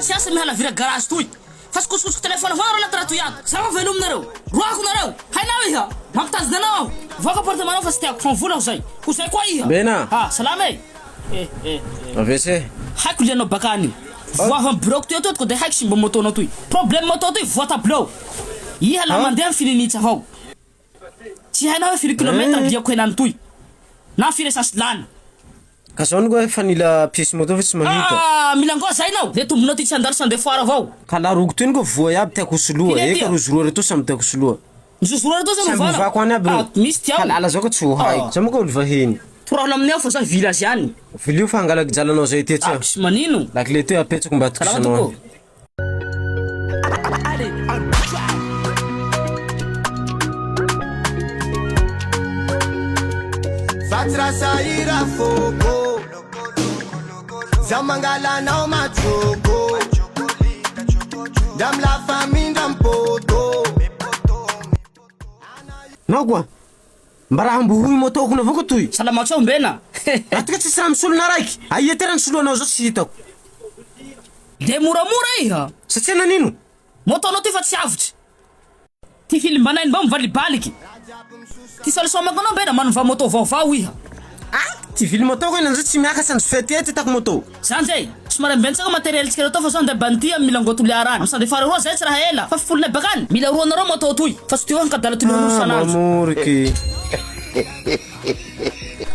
tsy asa mihalavira garage toy. Fa tsy kotsokotsoky téléphone avao nareo anaty raha toy ato. Za va velominareo. Roahako nareo. Hainao iha. Mampitazona anao aho. Voaka appartement nao fa tsy tiako. Fa mivola aho zay. Ho zay koa iha. Bena. Ah, salama e. Eh, eh, eh. AVC. Haiko lianao bakany io. Voa avy am bureau-ko toy ato ko de haiko simba moto nao toy. Problème moto toy voa tableau. Iha laha mandeha mifininitsy avao. Tsy hainao hoe firy kilomètre diako henany toy. Na firy essence lany. Ka zao ngo efa nila pièce moto fa tsy mahita. Ah, mila ngoa zay nao. Le tombonao ty tsy handalo sans defoir avao. Ka la roko toy ngo voa iaby tiako ho soloa. Ino Eka ty? rozy roa retoa samby tiako ho soloa. Ny zozoro retoa zany Samby ovana. ovako any aby reo. Ah, misy ty Ka ao. lala zao ka tsy ho haiko. Ah. Za moa ka olo vahiny. Torahona aminay ao fa za hivily azy any. Vilio fa hangalaky jalanao zay ty Ah, tsia. tsy manino. La clé toy apetsako mba Salama atokisanao tompoko. ahy. Nao koa, mba raha ambohoy moto-ko avao koa toy. Salama tsao mbena. Raha toa ka tsisy raha misolo na raiky, aia ty raha nisoloanao zao tsy hitako. De moramora iha. Satria nanino? Moto-nao ty fa tsy avotry. Ty filimbanay mba mivalibaliky. Ty solution manko anao mbena manova moto vaovao iha. Ah! Ty vily moto ko nanjo tsy miakatra ny fety ety tako moto. Zany zay, somary ambentsaka matériel tsika reto fa sao andeha bandy am Milango Toliara any. Am Sandefara roa zay tsy raha ela fa folonay bakany. Mila roanareo moto toy fa tsy toy hoe ankadala tolorana Ah, isan'andro. mamoriky.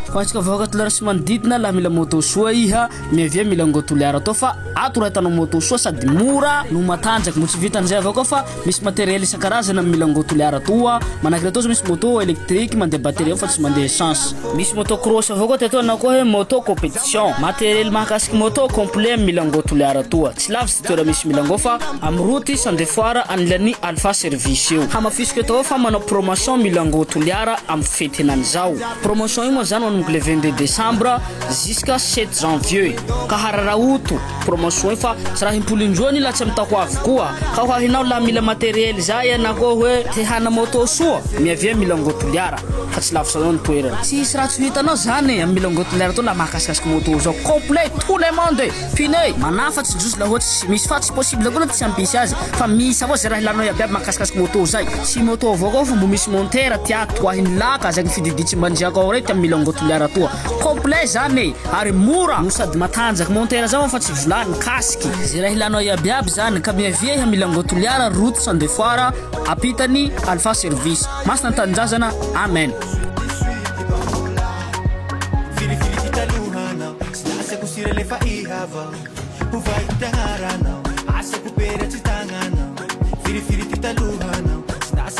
Ho antsika vahoaka Toliara sy manodidina laha mila moto soa iha, miavia Milango Toliara atao fa ato raha hitanao moto soa sady mora no matanjaky, mbo tsy vitan'izay avao koa fa misy matériel isan-karazany am Milango Toliara atoa, manahaky reto zao misy moto électrique mandeha batterie avao fa tsy mandeha essence. Misy moto cross avao koa teto na koa hoe moto compétition. Matériel mahakasiky moto complet am Milango Toliara atoa. Tsy lavitsy ty toera misy Milango fa am route Sandefoara anilan'ny Alpha Service eo. Hamafisiko eto avao fa manao promotion Milango Toliara am fety henany zao. Promotion io moa zany manomboka le 22 décembre jusqu'à 7 janvier. Ka hararaoto promotion io fa tsy raha himpoly indroa anie laha tsy am tao ho avy koa. Ka ho ahinao laha mila matériel zay na koa hoe te hana moto soa, miavia Milango Toliara. Fa tsy lavitra anao ny toerana. Tsy hisy raha tsy ho hitanao zany e, am Milango Toliara to laha mahakasikasiky moto zao. Complet, tout le monde! Pneu, manafa tsy josy laha ohatsy tsy misy fa tsy possible koa tsy hampisy azy fa misy avao zay raha ilanao iaby iaby mahakasikasiky moto zay. Tsy moto avao koa fa mbo misy montera ty ato toahiny laka zay fididia tsy mbanjiako ao rey ty am Milango Toliara toa. Complet zany e! Ary mora no sady matanjaky montera zao fa tsy volany, casque. Zay raha ilanao iaby iaby zany ka miavia iha Milango Toliara route Sandefoara apitany Alpha service. Masina ny tanindrazana. Amen.